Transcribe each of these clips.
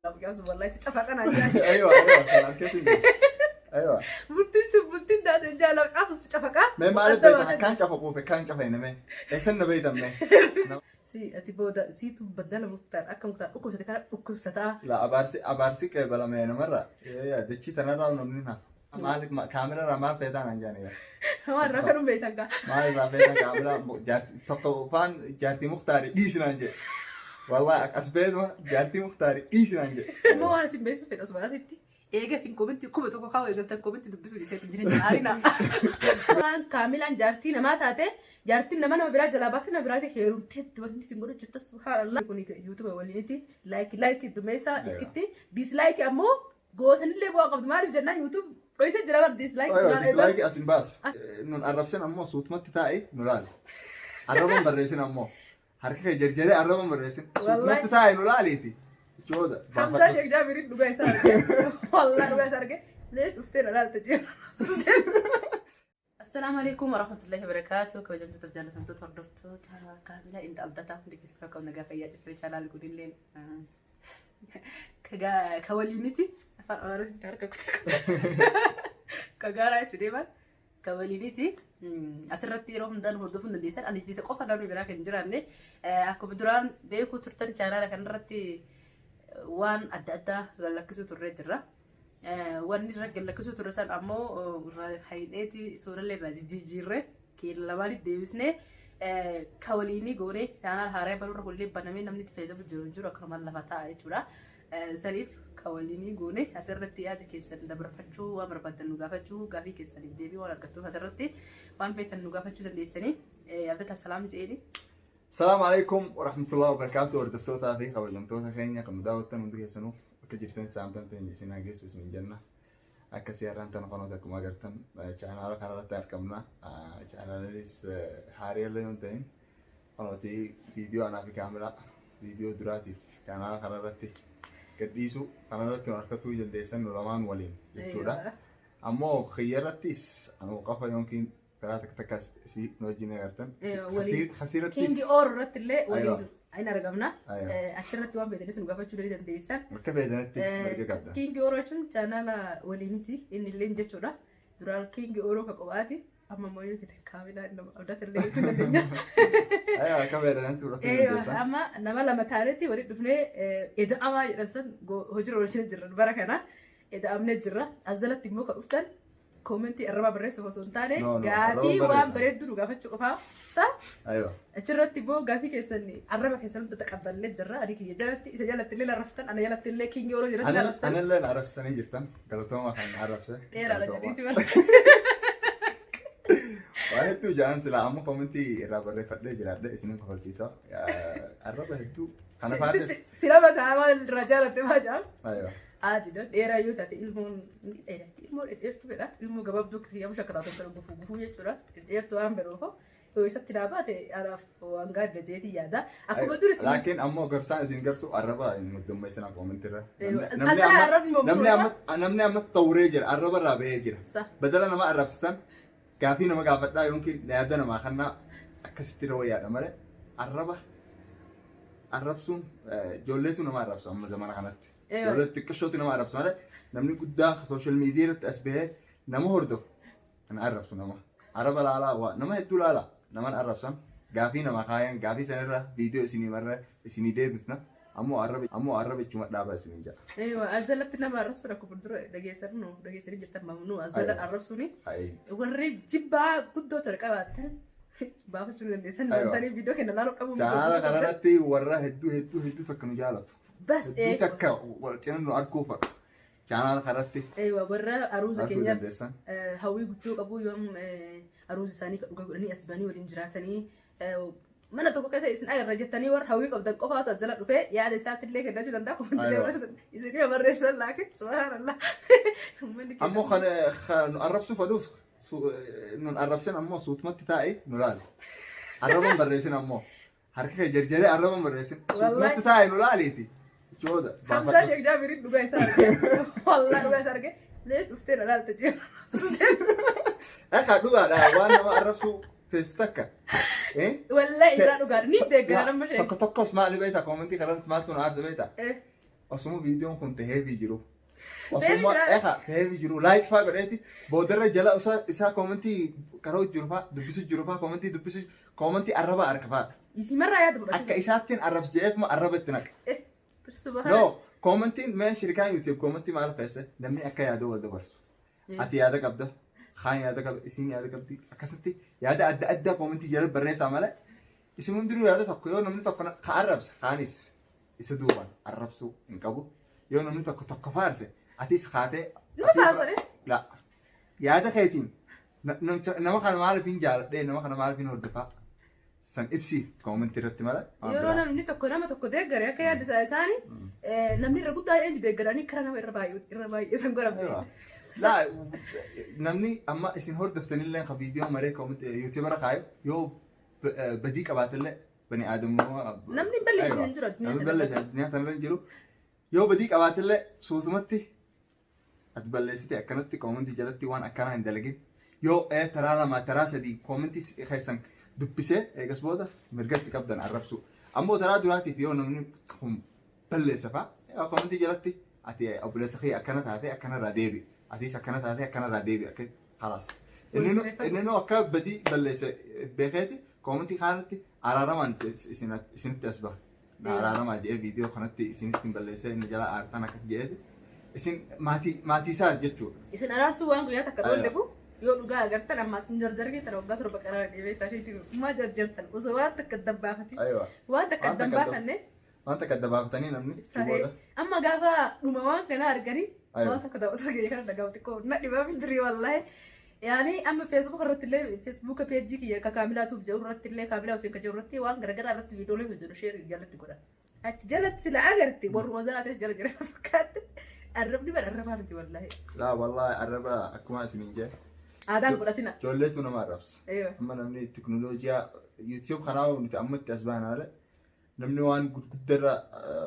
Qabqabsu wallahi si cafaqan ajaa'iba. Aywa aywa san harkeetiin jiru. Aywa. Bultiin sun bultiin taate jaalala qaasu si cafaqa. Mee maaliif beektan akkaan cafaquuf akkaan cafayne mee? Eessan na beektan mee? Si ati booda siitu baddala muktaar akka muktaar dhukkubsate kana dhukkubsataa. La abaarsi abaarsi qeebalame namarra. Dachii tanarraa namni naaf. Maaliif kaamerarraa maal feetaa naan jedhani. Waan irraa kan beektan gaa. Maal irraa feetaa kaameraa jaartii tokko faan jaartii muktaari dhiisi naan jedhe. Wallahi as beetuma jaartii muktaari dhiisi naan jedhe. Immoo waan isin beeksisuuf fedha osoo asitti eega isin kominti 1000 kaa'u eegaltan kominti dubbisuu dhiiseetu jireenya aarina. Waan kaamilaan jaartii namaa taate jaartiin nama nama biraa jalaa baate nama biraatti heerumteetti wanni isin godhu jirta subhaanallah. Kun yuutuba waliiniti laayikii laayikii dumeessaa ikkitti diislaayikii ammoo gootanillee bu'aa qabdu maaliif jennaan YouTube dhoysa jira bar dislike Aywa, jennaan eegal. dislike as hin baasu. Nun arrabsin ammoo suutumatti taa'e nu laali. Arraba hin barreessin ammoo. Harka kee jarjaree arraba hin barreessin. Wallahi. Suutumatti taa'e nu laaliiti. Ichooda. Hamzaa Sheekh Jaabirin dhugaa isaa arge. Wallahi dhugaa isaa arge. Lee dhuftee na laalta jee. Assalaamu alaikum warahmatullahi wabarakatuh. Kabajamtoota fi jaallatamtoota hordoftoota kaamilaa inda abdataa hundi keessan akka nagaa fayyaa jirtan chaanaal kunillee ka waliiniti afaan amaaraatiin harka kutaa ka gaaraa jechuu deeman ka waliiniti asirratti yeroo hundaan hordofuu hin dandeessan ani fi isa qofa namni biraa kan hin jiraanne akkuma duraan beekuu turtan chaanaala kanarratti waan adda addaa gallakkisuu turree jirra. Wanni irra gallakkisuu ture san ammoo irraa hayidheeti suurallee irraa jijjiirre keella lamaanitti deebisnee ka waliinii goonee chaanaal haaraa banuurra kunillee banamee namni itti fayyadamu jiru hin jiru akkanumaan lafa taa'a jechuudha. Saniif ka waliinii goone asirratti yaada keessan dabarfachuu waan barbaaddan nu gaafachuu gaafii keessaniif deebii waan argattuuf asirratti waan feetan nu gaafachuu dandeessanii abdataa salaam je'eeni. Salaamu alaikum warahmatullahi wabarakatuh hordoftootaa fi kabajamtoota keenya kan nu daawwattan hundi keessanuu Akka jirtan saamtaan teenya isin haa geessu isin jenna. Akka siyaaraan tana kunoota akkuma agartan chaanaala kanarratti argamna. Chaanaalis haariyallee yoo hin ta'in kunooti viidiyoo anaa fi kaameraa viidiyoo duraatiif chaanaala kanarratti gadhiisu kanarratti nu argatuu dandeessan nu lamaan waliin jechuudha. Ammoo kiyyarrattis anuu qofa yookiin Karaa takka takka si nu wajjin agartan. Kasiirattis. Kingi Oor irratti illee waliin Aywa. hin argamna. Aywa. Achirratti waan feetanis nu gaafachuu ni dandeessan. Akka feetanitti mirga qabda. Kingi Oor jechuun chaanaala waliiniti inni illee jechuudha. Duraan Kingi Ooroo ka kophaati. Amma immoo yoo feetan kaamilaa nama abdata illee jechuu dandeenya. Aywa akka feetanitti fudhachuu Eeyyoo, dandeessan. amma nama lama taanetti walitti dhufnee eda'amaa jedhan san hojiirra oolchinee jirra bara kana eda'amnee jirra. As jalatti immoo kan dhuftan koomentii arrabaa barreessuuf osoo hin taane No, no, gaafii arraba waan barreessan. bareeddu nu gaafachuu qofaa. Sa Aywa. achirratti immoo gaafii keessan arraba keessan hunda taqabballee jirra. Ani kiyya jalatti isa jalatti illee arrabsitan ana jalatti illee kingi oroo jalatti arrabsitan. Anillee na arrabsanii jirtan. Galatooma kan na arrabse. Dheeraadha Galatooma. jedhiiti bara. Waan hedduu ja'an silaa amma koomentii irraa barreeffadhee jiraadhe isinin kofalchiisa. Arraba hedduu kana faates. Si lama ta'a maal irraa jaalatte maa jaal? Aywa. Haati dha dheeraa yoo taate ilmoon ni dheeratti. Ilmoo dhedheertuu fedha. Ilmoo gabaabduu kiyya musha akka taatu kan gufuu gufuu jechuudha. Dhedheertuu waan fedhuuf yoo isatti naa baate anaaf waan gaariidha jeetii yaada. Akkuma duris Laakiin ammoo garsaan isin garsu arraba hin muddummeessina koomentii irra. Eeyyoo. Asirraa arrabni Namni mammuudha. amma namni amma tawuree jira arraba irraa bahee jira. Sa. Badala nama arrabsitan gaafii nama gaafadhaa yookiin yaada namaa kannaa akkasitti irra wayyaadha malee arraba arrabsuun ijoolleetu nama arrabsa amma zamana kanatti. Ijoollee xiqqishootu nama arrabsa malee namni guddaa sooshaal miidiyaa irratti as bahee nama hordofu kan arrabsu nama. Araba laalaa waa nama hedduu laalaa naman arrabsan gaafii nama kaayan gaafii sanirra viidiyoo isinii marra isinii deebifna ammoo arraba ammoo arraba ichuma dhaaba isinii jedha. Eewa azalatti nama arrabsuun akka fuuldura dhageessan nu dhageessanii jirtan mamnuu azala arrabsuuni warri jibbaa guddoo ta'e qabaatan baafachuu ni dandeessan Aywa. wantanii viidiyoo kenna laaluu qabu. Chaanaala kanarratti warra hedduu hedduu hedduu takka nu jaalatu. Bas Hedduu takka wal cina nu arguu fedhu. Chaanaala kanarratti Eewa warra aruuza arguu keenyaaf dandeessan. hawwii guddoo qabu yoom aruuza isaanii kan dhugaa godhanii as ba'anii waliin jiraatanii mana tokko keessa isin agarra jettanii warra hawwii qabdan qofaatu as jala dhufee yaada isaatti illee kennachuu danda'a komantillee Aywa. barreessuu danda'a isin barreessan laakiin subhaanallah. Uummanni keenya Ammoo kan kan nu arrabsuu fedhus nun arrabsin ammoo suutumatti taa'e nu laali. Arraba hin barreessin ammoo. Harka kee jarjaree arraba hin barreessin. Suutumatti taa'e nu laaliiti. Ichooda. Hamzaa Sheekh Jaabirin dhugaa isaa arge. Wallahi dhugaa isaa arge. Lee dhuftee na laalta jee. Ekaa dhugaadha waan nama arrabsuu teessu takka. Eh? Wallahi irraa dhugaadha. Ni deeggara nama ishee. Tokko tokkos maali beektaa koomentii kanarratti maaltu nu aarsa beektaa? Osuma viidiyoon kun taheefii jiru. Osuma eha taheefii jiru like faa godheeti boodarra jala isaa commentii qaroo jiru faa dubbisu jiru faa commentii dubbisu commentii arraba arka faa. Isimarraa yaada fudhatu. Akka isaattiin arrabs jedheetuma arraba itti naqa. Subhaan. No, commentiin mee shirikaan YouTube commentii maal keessa namni akka yaada wal dabarsu. Ati yaada qabda, kaan yaada qaba, isiin yaada qabdi. Akkasitti yaada adda addaa commentii jala barreessaa malee isin hundinuu yaada tokko yoo namni tokko ka arrabse kaanis isa duubaan arrabsuu hin qabu. Yoo namni tokko tokko faarse atis kaatee. Nama faarsanii? La. Yaada keetiin nama kana maaliif hin jaaladhee, nama kana maaliif hin hordofaa, san ibsi commentii irratti malee. Waan Yeroo biraa. Namni tokko nama tokko deeggare akka yaada isaa isaanii namni irra guddaa eenyu deeggaranii kara nama irra baay'ee san godhan. Aywa. Laa, namni amma isin hordoftanillee ka viidiyoo maree commentii YouTube irra kaayu yoo badii qabaatellee bani aadamummaa. Namni hin balleessine hin jiru addunyaa Namni tana balleesse addunyaa tanarra hin jiru. Yoo badii qabaatellee suutumatti ati balleessite akkanatti commentii jalatti waan akkanaa hin dalagin. Yoo taraa lama, taraa sadii commentii keessan dubbisee eegas booda mirgatti qabdan arrabsu. Ammoo taraa duraatiif yoo namni kun balleessa fa'a commentii jalatti ati obboleessa kee akkana taate akkanarraa deebi. Atis akkana taate akkanarraa deebi, akka khalaas. Inni nu akka badii balleesse beekeeti commentii kanatti araaramaan isinitti as baha. Araaramaa jedhee viidiyoo kanatti isinitti hin balleessee inni jala aartan akkas jedheeti. Isin maatii isaa jechuudha. Isin araarsuu waan guyyaa takka dhoollefu yoo dhugaa agartan ammaas hin jarjargee tana waggaa 7 qaraara deemee taatee maa jarjartan osoo waan takka dabbaafatin Aywa. waan takka Waan takka dambaafanne. Waan takka dabbaafatanii namni Saree booda. Amma gaafa dhuma waan kana arganii waan tokko daawwattoota keenya kana dhagahu xiqqoo na dhibaa fidiri wallaahi. Yaani amma Facebook irratti illee, Facebook peejii kiyya ka Kaamilaa Tube jedhu irratti illee, Kaamilaa Hussein ka jedhu irratti waan garaagaraa irratti viidiyoolee hojjennu share jalatti godhan. Achi jalatti sila agarti warri wazaa ta'e jala jira fakkaatti. Arrabni bara arrabaa miti wallaahi. Laa, wallaahi arraba akkuma isiniin jee. Aadaan godhatina. Ijoolleetu nama arrabsa. Eeyyoo. Amma namni teknooloojiyaa YouTube kanaa nuti amma itti as baana malee namni waan gurguddarra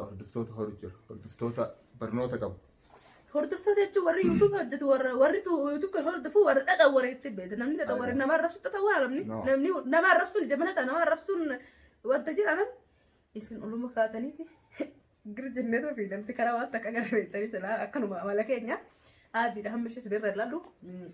hordoftoota horu jira. Hordoftoota barnoota qabu. Hordoftoota jechuun warri YouTube hojjetu, warra warri YouTube kan hordofu, warra dhadhawwara itti beekta. Namni dhadhawwara nama arrabsu dhadhawwara namni. No. Namni nama arrabsuun jabana ta'a, nama arrabsuun wanta jira. Namni isin oluma kaataniiti gir jenneetoo fi namti karaa waan takka gara beeksanii silaa akkanuma amala keenya. Aadiidha hamma ishee sirriirra ilaallu.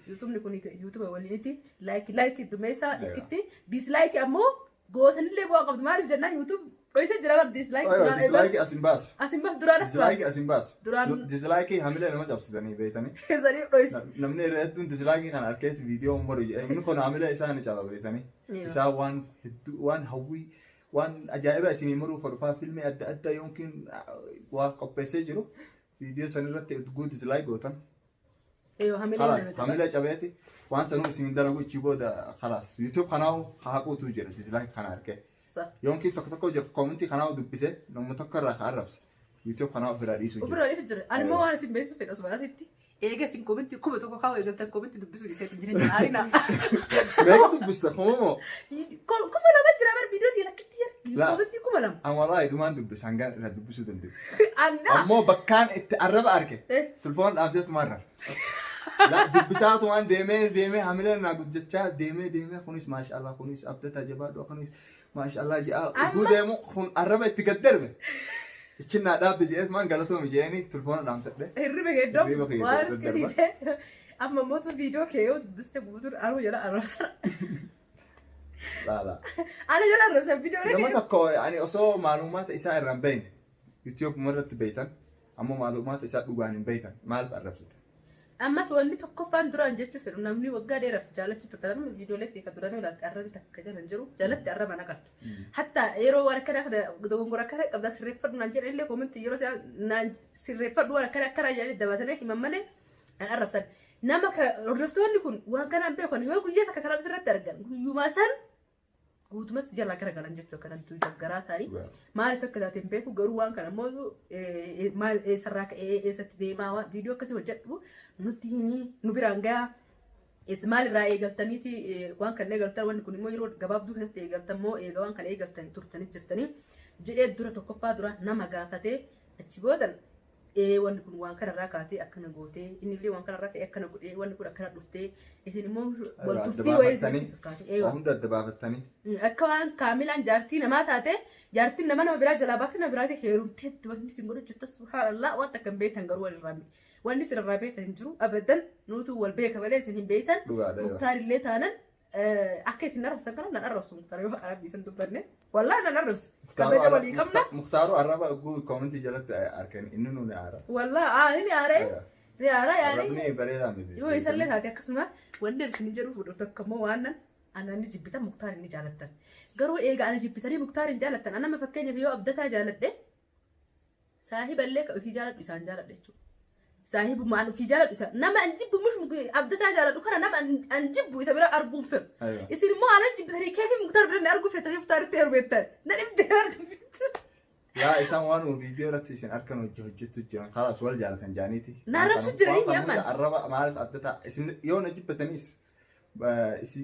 YouTubeni kun YouTube waliiniti. Like like dumeessa itti dislike ammoo gootanillee bu'aa qabdu. Maaliif jennaan, YouTube dho'isa jira bar dislike. Aywa, Duraan dislike as hin baasu. Asin bas, duraan as baasu. Dislike as hin baasu. Dislike hamilee nama cabsitanii beektanii. Sanii dho'isa. Namni irra hedduun dislike kana arkeeti viidiyoo maru jedhe. Inni kun hamilee isaa ni caba beektanii. Isaa waan hedduu, waan hawwii, waan ajaa'iba isinii maruuf dhufaa filmii adda addaa yookiin waa qopheessee jiru viidiyoo san irratti guu dislike gootan. Eeyyoo, hamilee Khalaas nama caba. Hamilee cabeeti waan sanuu isin dalagu ichi booda khalaas YouTube kanaa haquutu jira dislike kana arkee. Yookiin tokko tokko jira commentii kanaa dubbisee nama tokko irraa ka arrabse YouTube kanaa ofirraa dhiisuu jira. Ofirraa dhiisu jira. Ani immoo waan isin beeksisuuf fedha osoo asitti. Eega isin commentii 1000 kaa'u eegaltan commentii dubbisuu dhiisee jireenya aarina. Meeqa dubbista, kuma moo? 2000 jira bar viidiyoo kiyya lakkitti jira. Laa. Commentii 2000. An wallaahi dhumaan dubbisa, hangaan irraa dubbisuu danda'u. Anna. Ammoo bakkaan itti arraba arge telefoon dhaabseetumaan rafa. Dubbisaatumaan deemee deemee hamileen naa guddachaa deemee deemee, kunis maashaallah, kunis abdataa jabaadhu, kunis maashaallah ji'a ugguu deemu kun arraba itti gad darbe. Ichin naa dhaabde jedheetumaan galatoomi jedheeni telefoona dhaamsadhe. Hirriba kee Hirriba kee waan iddoo riskii ta'e. Amma mootu viidiyoo kee yoo dubbiste guutuun aruu jala arrabsa. Laala. Ana jala arrabsa viidiyoo Nama kee. tokko ani osoo maalumaata isaa irraa hin beekne, YouTube irratti beektan ammoo maalumaata isaa dhugaan hin beektan, maaliif arrabsite? Ammas wanni tokkoffaan duraan jechuu fedhu, namni waggaa dheeraaf jaalachuu tokko, namni viidiyoolee kee kan duraan ilaalte arrabni takka jala hin jiru, jalatti arraba naqartu. Hatta yeroo waan akkana kana dogongora akkana qabdaa sirreeffadhu naan jedhan illee, commentii yeroo naan sirreeffadhu waan akkana akkana jedhanii dabarsanii himan malee naan arrabsan. Nama hordoftoonni kun waan kanaan beekan yoo guyyaa takka karaa sirratti argan guyyumaa san guutumas jalaa garagalan jechuu akkanatti garaa ta'anii. Maaliif akka taate hin beeku, garuu waan kana immoo maal eessarraa ka'ee eessatti deemaa, waan viidiyoo akkasii hojjedhu nutti himii nu biraan gahaa. Maalirraa eegaltaniiti waan kana eegaltan? Wanni kun immoo yeroo gabaabduu keessatti eegaltan moo eega waan kana eegaltanii turtanii jirtanii jedhee dura tokkoffaa dura nama gaafatee achi booda Wanni kun waan kanarraa kaatee akkana gootee, inni illee waan kanarraa ka'ee akkana godhee, wanni kun akkana dhuftee, isin immoo wal tuffii wayii isinitti fakkaate. Waa hunda adda baafattanii. Akka waan kaamilaan jaartii namaa taate, jaartiin nama nama biraa jalaa baatee nama biraatti heerumteetti wanni isin godhu jirta. Subhaanallah, waan takka hin beektan garuu walirraa miti. Wanni isin irraa beektan hin jiru abadan, nuutu wal beeka malee isin hin beektan. Dhugaadha. Muktaar illee taanan akka isin arrabsitan kana nan arrabsu Muktaar, yoo haqa Rabbii isin dubbanne. Wallaahi nan arrabsu. Kabaja walii qabna. Muktaaru arraba koomentii jalatti arkan inni nuuni aara. Wallaahi inni aaree. Ni aara yaani. Arrabni bareedaa miti. Yoo isallee taate akkasuma wanni isin jedhu fuudhu tokko immoo waan nan ana ni jibbitan, Muktaar ni jaalattan. Garuu eega ana jibbitanii Muktaar hin jaalattan, anama fakkeenyaaf yoo abdataa jaaladhe, saahiballee ka ofii jaaladhu isaan jaaladha jechuudha. Saahibuma an ofii jaaladhu isa nama an jibbu mush abdataa jaaladhu kana nama an jibbu isa bira arguun fedhu. Isin immoo ana jibbitanii keefii Muktaar bira ni arguu feetanii Muktaaritti heerumettan. Na dhibdee argu. Yaa isaan waan viidiyoo irratti isin harkan hojii hojjetu jiran kalaas wal jaalatan jaaniiti. Na arrabsu jiranii Waan amman. hunda arraba maaliif adda ta'a isin yoo na jibbatanis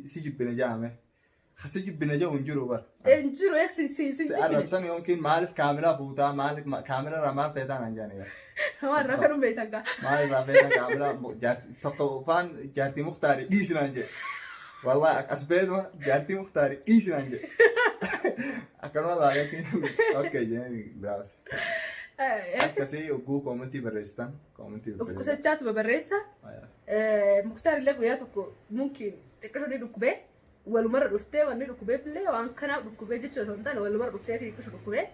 si jibbine jaame. Si jibbine jedhu hin jiru bara. Hin jiru si si si Si jibbine. arrabsan yookiin maaliif kaamilaa fuutaa, maaliif kaamilaa irraa maal feetaa naan jaanii. Waan rafa nu beektan gaa. Maal irraa feetaa kaamilaa, jaartii tokko ufaan jaartii Muktaarii dhiisi naan jedhe. Wallahi as beetuma jaartii Muktaarii dhiisi naan jedhe. Akkanuma laaleetiin okay jeen biraas. Akkasii hogguu koomentii barreessitan koomentii Of barreessitan. qusachaatu barreessa. Muktaar illee guyyaa tokko mumkin xiqqisho ni dhukkubee walumarra dhuftee, wanni dhukkubeef illee waan kanaaf dhukkubee jechuu osoo hin taane, walumarra dhuftee xiqqisho dhukkubee.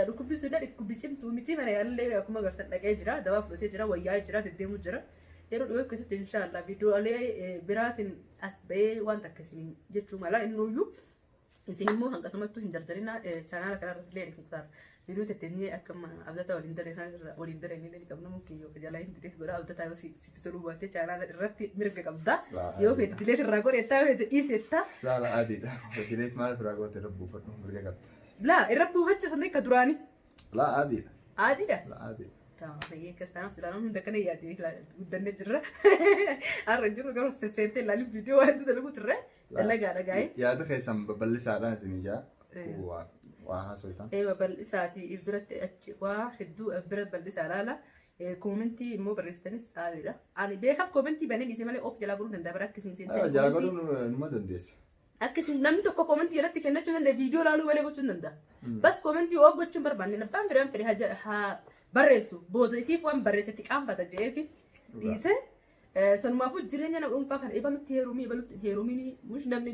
Dhukkubbi sun illee dhukkubbi cimtuu miti, mana yaalallee akkuma agartan dhaqee jira, dawaa fudhatee jira, wayyaa jira, deddeemuu jira. Yeroo dhiyoo keessatti inshaallah viidiyoolee biraatiin as ba'ee waan takka isin jechuu mala innuyyuu. Isin immoo hanqasumattuu hin dardarina, chaanaala kanarratti illee Muktaar viidiyoo tetteenyee akka abdataa waliin dalee waliin dalee illee ni qabna, mumkin yoo jalaa hin dileet godha abdataa, yoo sitti toluu baate chaanaala irratti mirga qabda. Yoo feete dileet irraa godheettaa, yoo feete dhiisettaa. Saala adiidha. Dileet maal biraa goote, irra buufadhu, mirga qabda. Laa, irra buufachuu sana akka duraanii. Laa, adiidha. Adiidha. Laa, adiidha. Tamam, fayyee akkas taanaan silaa namni hunda kana yaadee guddannee jirra. Har'a jiru garuu sesseentee ilaalii viidiyoo waan dalagu turre dalagaadha gaa'ee. Yaada keessan babal'isaadhaan isin ijaa waa haasoitan. Eewa, bal'isaatii if duratti achi waa hedduu bira bal'isaa ilaala. Koomentii immoo barreessitanis saaliidha. Ani beekaaf koomentii baneen isee malee of jalaa godhuu danda'a bara akkasiin seentanii. Jala godhuun numa dandeessa. Akkasiin namni tokko koomentii jalatti kennachuu danda'a, viidiyoo ilaaluu malee gochuu danda'a. Bas koomentii of gochuun barbaanne, abbaan fedhan fedhe haa barreessu, booda ifiif waan barreessetti qaanfata jedheeti dhiise. Sanumaafuu jireenya nama dhuunfaa kana ebalutti heerumii ebalutti heerumiin mush namni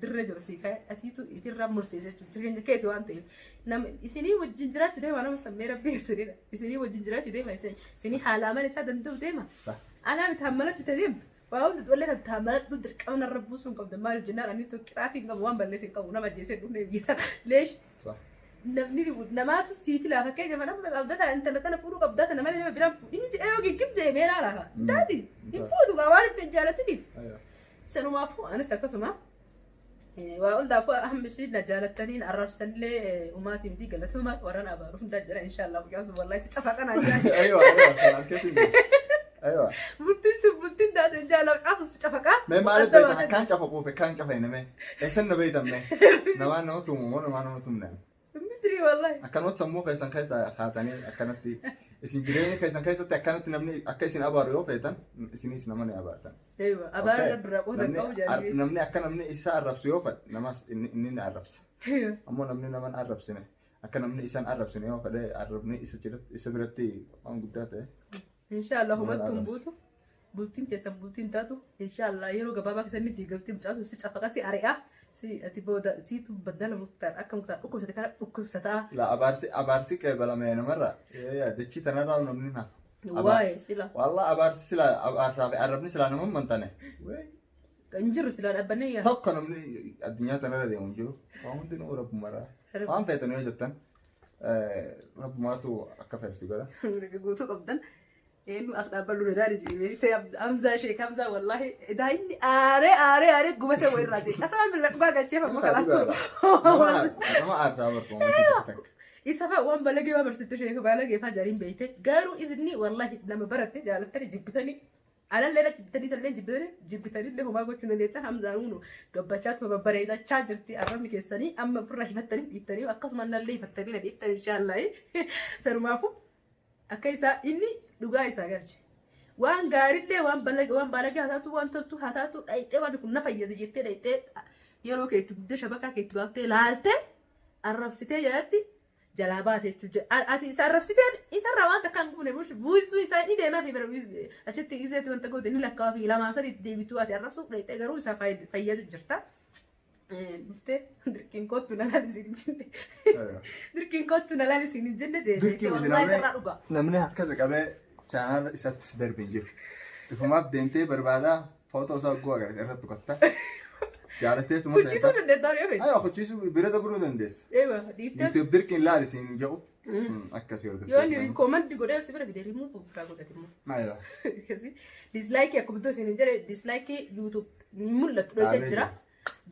dirree jiru sii ka'e atiitu ifirraa murteessa jechuudha, jireenya keeti waan ta'eef. Nama isinii wajjin jiraachuu deema, nama sammee rabbii isinidha. Isinii wajjin jiraachuu deema, isinii haala amala isaa danda'u deema. Anaa miti hammalachuu ta'e deemtu. Waa hundi dhollee taamaladhu, dirqama narra buusuu hin qabdu. Maaliif jennaan, ani qiraatii hin qabu, waan balleesse hin qabu, nama ajjeesee dhufnee biyya leesh. Namni namaatu sii filaa, fakkeenya nama abdataa intala tana fuudhuu qabdaa, tana malee nama biraan fuudhu inni jedhee yoo giggibdee meeraa laafa. Taati hin fuutu gaa waan itti jaalatiniif. Sanumaafuu anis akkasuma waa hundaafuu hammi ishii na jaalattaniin arrabsitanillee umaatii miti, galatoomaa warran abaaru hundaa jira inshaallah guyyaa sun wallahi si cafaa kanaa jira. Aywa, aywa, salaamkeetiin. Aywa. Bultiin sun bultiin taate jaalala asu si cafaqaa. Mee maaliif beektan akkaan cafaquuf akkaan cafayne mee? Eessan na beektan mee? Namaan nama tuumu moo namaa nama tumne? Mitri wallahi. Akkanumatti sammuu keessan keessa kaasanii akkanatti isin jireenya keessan keessatti akkanatti namni akka isin abaaru yoo feetan, isinis nama ni abaartan. Eewa, abaara irraa qooda qabu jaalladhi. Namni akka namni isa arrabsu yoo fedhe, namas inni ni arrabsa. Ammoo namni nama hin arrabsine, akka namni isaan arrabsine yoo fedhe, arrabni isa biratti waan guddaa ta'e. Inshaallah humattuun buutu. Bultiin teessan bultiin taatu inshaallah yeroo gabaabaa keessatti diigamtii, mucaasu si cafaqa, si ari'a, si ati booda siitu baddala Muktaar akka Muktaar dhukkubsate kana dhukkubsataa. Sila abaarsi qeebalame namarra dachii tanarraa namni nafa. Waa'ee sila. Wallah abaarsi sila abaarsaa fi arrabni silaa nama mantane. Hin jiru silaa dhaabbannee yaa. Tokko namni addunyaa tanarra deemu hin jiru. Waan hundinuu rabbumarraa. Waan feetan yoo jettan, rabbumaatu akka feesu godha. Guutuu qabdan. Eenyu as dhaabbannu dadaani jedhee Hamzaa, Sheek Hamzaa, wallahi daa'imni aaree aaree aaree gubate wayirraa jedhe. Asama billa dhugaa galchee fammoo kalaas. Nama aarsaa barbaadu takka. Isa fa'a waan balagee waa barsiifte, sheeka balagee fa'a jariin beeyte, garuu isinni wallahi nama baratte jaalattanii jibbitanii alallee na jibbitanii isallee jibbitanii jibbitanillee homaa gochuu dandeettan. Hamzaan unu gabbachaatu babbareedachaa jirti, arrabni keessanii amma ofirraa hifattanii dhiiftanii, akkasuma nallee hifattanii na dhiiftan inshaallahi. Sanumaafuu Akka isaa inni dhugaa isaa galche. Waan gaariillee waan balage waan balage haa taatu, waan toltu haa taatu, dhayxee waan kun na fayyada jettee dhayxee yeroo keetti guddaa shabakaa keetti baaftee laaltee arrabsitee jalatti jalaa baate jechuudha. Ati isa arrabsiteen isarraa waan takka hin gubne mush vuisuu isaa inni deemaa fi bara asitti gizeetti wanta goote inni lakkaa'aa fi lamaa sadiitti deebituu ati arrabsuuf dhayxee garuu isaa fayyadu jirta. Dhuftee dirqiin kottu na laali siin hin jenne. Dirqiin kottu na laali siin hin jenne jee. Dirqii miti. Wallaahi irraa dhugaa. Namni harka isa qabee chaanaala isaatti si darbe hin jiru. Ifumaaf deemtee barbaadaa footoo isaa guu agartee irratti tuqatta. Jaalatteetuma Kuchisuu seentaa. dandeettaa yoo feete. Aywa, kuchisuu bira dabruu dandeessa. Eewa dhiiftee. YouTube dirqiin laali siin hin jedhu. Akkasii Yoo inni hordoftoota. recommend godhee si bira fide remove biraa godhate immoo. Maayila. Akkasii dislike akkuma iddoo isin hin jedhe dislike YouTube mul'atu dhoysee Dhaabee jira. jira.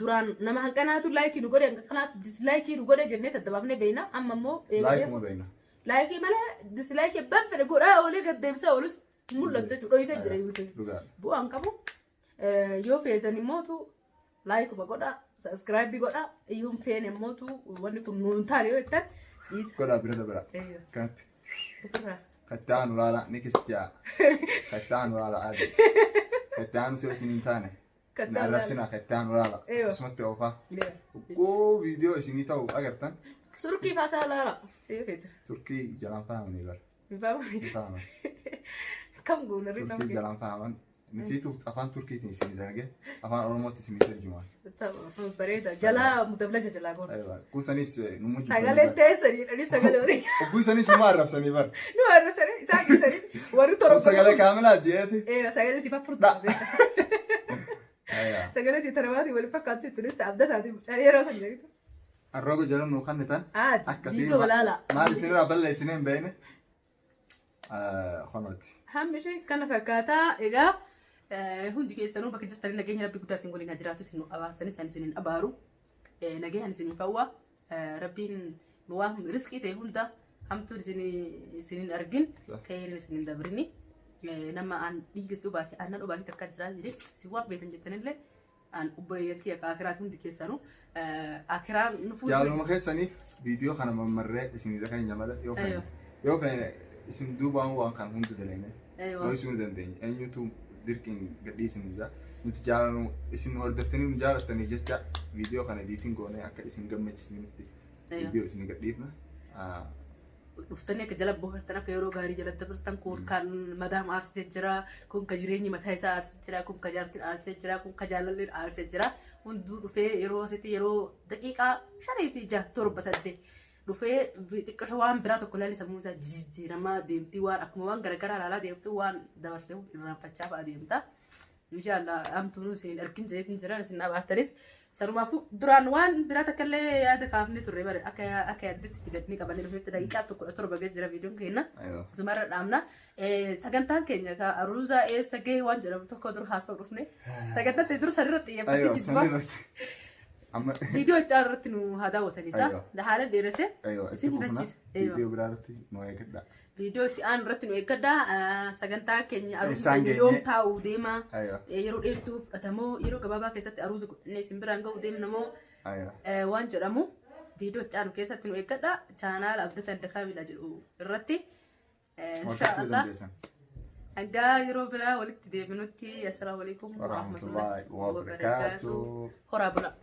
Duraan nama hanqanaatu like nu godhe, hanqanaatu dislike nu godhe jennee tattabaafnee beekna. Amma immoo eegalee Likeuma beekna. like malee dislike abbaan fedhe godhaa oolee gaddeemsaa oolus mul'atu jechuudha, dhoysee jira YouTube. Dhugaadha. Bu'aan qabu. Yoo feetan immootu likeuma godhaa, subscribe godhaa. Iyyuu hin feene immootu wanni kun nuun taane yoo jettan dhiisa. Godhaa bira dabra. Eeyyo. Kanatti. Ofirraa. Katti aanu laala next jaa. Katti aanu laala adi. Katti aanu yoo isin hin taane. Katti Na aanu laala. arrabsinaa, katti aanu laala. Eeyyo. Akkasumatti oofaa. Eeyyo. Uggoo viidiyoo isinii ta'u agartan. Turkii faasaa laala. Yoo feetan. Turkii jalaan fahamanii bara. Hin fahamani. Hin fahaman. Kam goona rinna Turkii jalaan fahaman. Nutiitu afaan Turkiitiin isinii dalage, afaan Oromootti isinii tarjumaan. Bareeda. Jalaa mudablaja jalaa goona. Aywa. Kuusanis numma Sagalee teessanii dhani sagalee walii. Kuusanis numa arrabsanii bara. Nu arrabsanii isaan keessanii warri torba. Sagalee kaamilaa jeeti. Ee, sagalee tifa furtuu. Aywa. Sagalee tifa tanamaatiin wal fakkaatti tunis abdataati mucaa yeroo san jedhitu. Arraba jala nuu kannitan. Aadi. Akkasii Viidiyoo walaala. maal isinirraa balleessinee hin beekne. Honooti. Hammi ishee kana fakkaataa. Egaa hundi keessanuu bakka jirtanii nageenya rabbi guddaa isin waliin haa jiraatu. Isin nu abaartanii isaan isin hin abaaru. Nagayaan isin hawwa. Rabbiin waan riskii ta'e hunda hamtuun isin isin hin argin, ka'een isin hin dabrini. Nama aan dhiiga si obaase aannan obaasee takka jiraa jedhe isin waan beektan jettanillee aan obboleeyyan kiyya akiraati hundi keessanuu akiraan nu fuuldura. Jaaluma keessaniif viidiyoo kana mammarree isinii keenya malee yoo feene yoo feene isin duubaan waan kana hunda dalagne yoo isin dandeenya eenyutu dirqiin gadhiisin jira. Nuti jaalanu isin hordoftanii nu jaalattanii jecha viidiyoo kana editing goonee akka isin gammachiisanitti viidiyoo isin gadhiifna. Dhuftanii akka jala bohaartan, akka yeroo gaarii jala dabartan. Kun kan madaam aarsitee jira, kun ka jireenyi mataa isaa aarsitee jira, kun ka jaartiin aarsitee jira, kun ka jaalalleen aarsitee jira. Hunduu dhufee yeroo asitti yeroo daqiiqaa 5 fi 6 7 8 dhufee xiqqasho waan biraa tokko ilaalee sammuu isaa jijjiiramaa deemtii, waan akkuma waan garagaraa ilaalaa deemtii, waan dabarsee irraanfachaa fa'a deemta. Inshaallah hamtuun isin hin argin jedheetiin jiran isin abaartanis sanumaafuu duraan waan biraa takka illee yaada kaafnee turre bare akka yaaddetti fidatnii qabannee dhufnetti daqiiqaa 17 gad jira viidiyoon keenya. Asumarra dhaabna. Sagantaan keenya ka aruuzaa eessa gahee waan jedhamu tokko dur haasa'u dhufne. Sagantaan ta'e dur sanirratti xiyyeeffatee jibba. Sanirratti. Amma Viidiyoo itti aanu irratti nu haa daawwatan isaa. Haala dheerate. Itti Isin fufna. himachiisa. Viidiyoo biraa irratti nu eeggadha. Viidiyoo itti aanu irratti nu eeggadha. Sagantaa keenya aruuza Isaan keenya yoom geenye. taa'uu deema? Aywa. Yeroo dheertuu fudhatamoo yeroo gabaabaa keessatti aruuza godhannee isin biraan ga'uu deemnamoo Aywa. waan jedhamu viidiyoo itti aanu keessatti nu eeggadha. Chaanaala Abdata Adda Kaamilaa jedhu irratti. Hordofuu Inshaallah. dandeessan. Hanga yeroo biraa walitti deebinutti, assalaamu alaikum warahmatullahi wabarakatuh. Horaa bulaa.